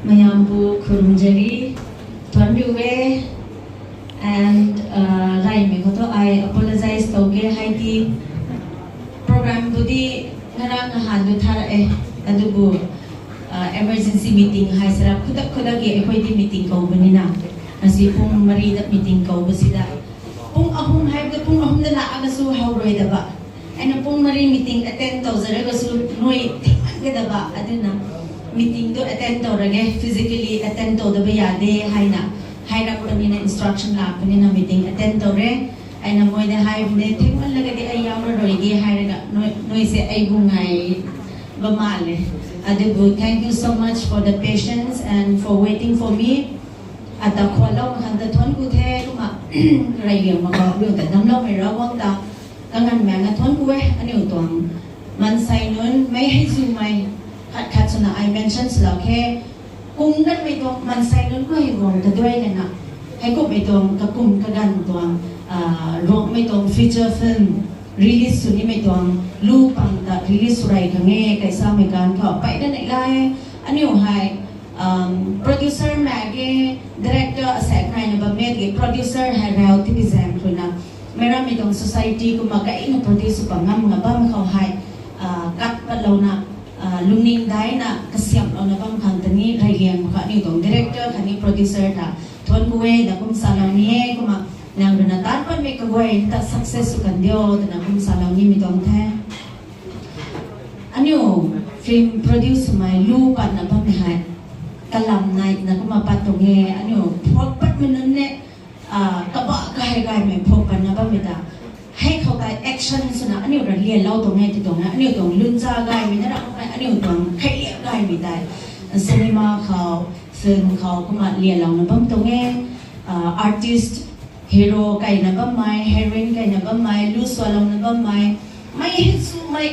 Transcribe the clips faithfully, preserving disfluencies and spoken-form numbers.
Mayampu khurumjari, thuanc riu e, and, uh, raymei khou thu ai apologize tow ke hei ti program tu di ngarang ahan tu thara e, adubu, uh, emergency meeting hei sara khudak khudak ki akhoi di meeting kou banina, asi pung mari da meeting kou ba sida, pung ahum hei da pung ahum da la aga su how rui da ba. Aina pung mari meeting attend tow zara ga su nui thingman ga da ba, aduna meeting tu attend tow ra ge, physically attend tow da ba ya de, haina, hei ra kuni na instruction la kuni na meeting attend tow re. Aina moi de hei bune thingman la ga di ai yam ra rui ge, hei ra ga nui, nui se ai gu ngai ba ma le. Adubu, thank you so much for the patience and for waiting for me. Ata khou lou khang ta thuanc ku the, kumna, rey liang ma khou, aniu ta damcloumei Ravguangc ta, kanganv mei na thuanc ku e, aniu tuang, mansei nunc, mei hei zu mei, khat khat swna ai mention swlou khe, kum kanmei tuang, mansei nunc khou hei guang ta duai lana, hei kumhmei tuang, kakum kaganv tuang, ah, Ruangmei tuang feature film, release sw nimei tuang, lu pang ta release sw rey khang e, kaisamei ganv khou, peyna neih la e, aniu hei, um, producer mei ge, director asaekc naina bam e ge, producer hei Rau Tipizaeng khou na, meic rammei tuang society kumna kaina produce sw pang ngam nga bam khou hei, ah, kat patlouna, ah, lungning daina kasiamhlouna bam khang ta ni rey liang khou aniu tuang director khatni producer ta thuanc ku e na kum salou ni e, kumna nang rui na tan patmei kaguay ta success sw kan dio twna kum salou nimei tuang the. Aniu film produce swmei lu patna bammei hei, kalam nai na kumna pat tuang e, aniu phok patmei nunc ne, ah, kabah gay gaymei phok patna bammei ta. Hei khou tei action swna aniu ra lianlou tuang e ti tuang e, aniu tuang luncha gaymei na ramhmei, aniu tuang kheiliak gaymei tei. Cinema khou, film khou kumna lianlouna bam tuang e, ah, artist, hero kaina bammei, heroine kaina bammei, lu swlouna bammei, mei hei swmei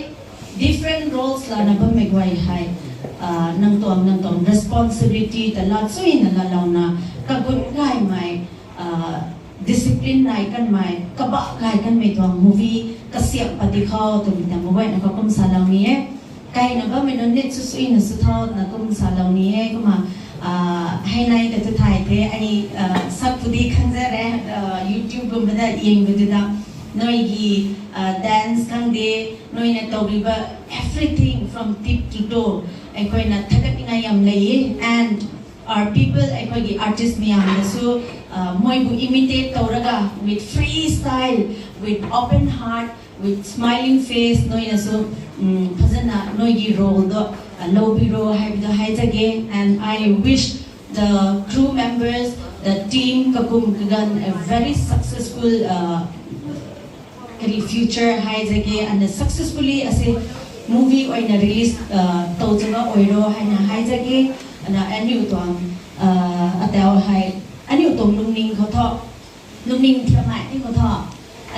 different roles lana bammei guay hei, ah, nang tuang, nang tuang responsibility ta lat suina lalouna, kagun gaymei, ah, discipline nai kanmei, kabah gay kanmei tuang movie kasiamh pat di khou twmei ta meic guayna khou kum salou ni e. Kaina bammei nunc ni sw suina sw thau na kum salou ni e, kumna, ah, hei nai ta tu thay the, ai, ah, sak pudi khang za re, ah, YouTube gum da ying bu tu da, nui gi, ah, dance khang de, nui na tow ri ba, everything from tip to toe, ai khou na thakat ni ngai yam le, and our people, ai khou gi artist mei yam na su, ah, moi bu imitate tow ra ga, with freestyle, with open heart, with smiling face, nui na su, um, phazana nui gi role do, uh, lou bi ro, hei bi do, hei zage, and I wish the crew members, the team, kakum kaganv, a very successful, uh, kari future, hei zage, and successfully ase movie oina release, uh, tow changa oiro, hei na hei zage, and, uh, aniu tuang, uh, atau hei, aniu tuang lungning khou tho, lungning thiamei ti khou tho.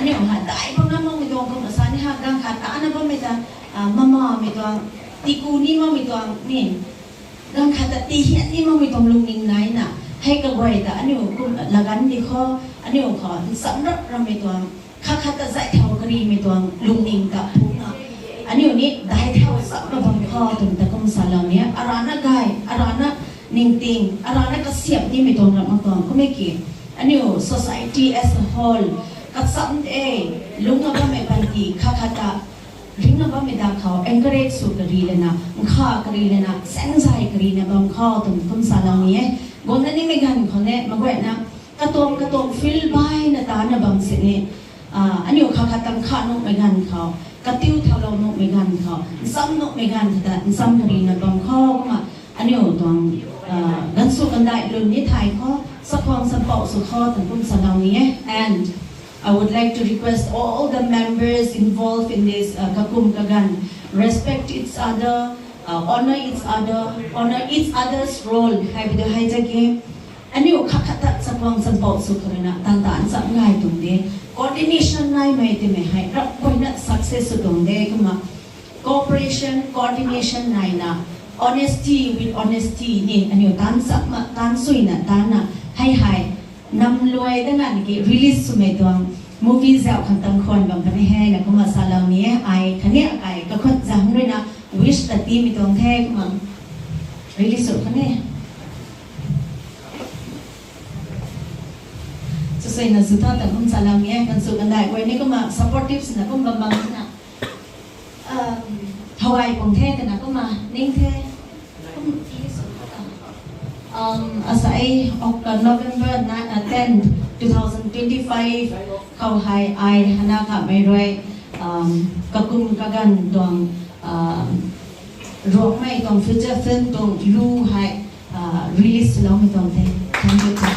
Aniu ha dai bam na makmei tuang kum asa ni ha ganv khat ta na bammei ta, ah, mama mei tuang, tiku ni makmei tuang ni. Ganv khat ta tihiat ni makmei tuang lungning nai na. Hei kaguay ta aniu kum lagan di khou, aniu khou, nsam rap rammei tuang, khat khat ta zai thau karimei tuang, lungning ta phung na. Aniu ni dai thau sap na bam khou, twmei ta kum salou ni, arana gay, arana ningting, arana kasiamh nimei tuang ram mak tuang, kummei ki. Aniu society as a whole, kasam de, lungna bammei panty, khat khat ta, ringna bammei da khou, encourage sw kari lana, nkha kari lana, sangzai kari na bam khou, twmei kum salou ni e. Guangna nimei ganv khou ne, meic guayna, katuang, katuang field bai na ta na bam sini, ah, aniu khat khat tang kha nuhmei ganv khou, katiu thaulou nuhmei ganv khou, nsam nuhmei ganv khou ta, nsam kari na bam khou, kumna, aniu tuang, ah, ganv sw kandai lun ni thay khou, sakhwang sampouh sw khou, twmei kum salou ni e. And I would like to request all the members involved in this, uh, kakum kaganv, respect each other, uh, honor each other, honor each other's role. Hei bi do hei zage. Aniu khat khat ta sakhwang sampouh sw kharina, tan tan sap ngai tuang de. Coordination naimei timei hei, rap koina success sw tuang de, kumna cooperation, coordination naina, honesty with honesty ni, aniu tan sap ma, tan suina, tan na, hei hei, nam luai da ngan ki release swmei tuang, movie zauh khang tang khwan bam puni hei, na kumna salou ni e, ai, khatni akai, kakhut zang ruina, wish ta timei tuang the, kumna. Release sw kan e. Sw suina sw tha ta kum salam e, kan sw kan dai guay ni kumna supportive swna kum bam bam na. Hawai pung the twna kumna ning the. Asa ei Oct- November ni- uh, tenth, two thousand twenty-five khou hei ai hana kamei rui kakum kaganv tuang Ruangmei tuang feature film tuang lu hei release swloumei tuang the. Thank you.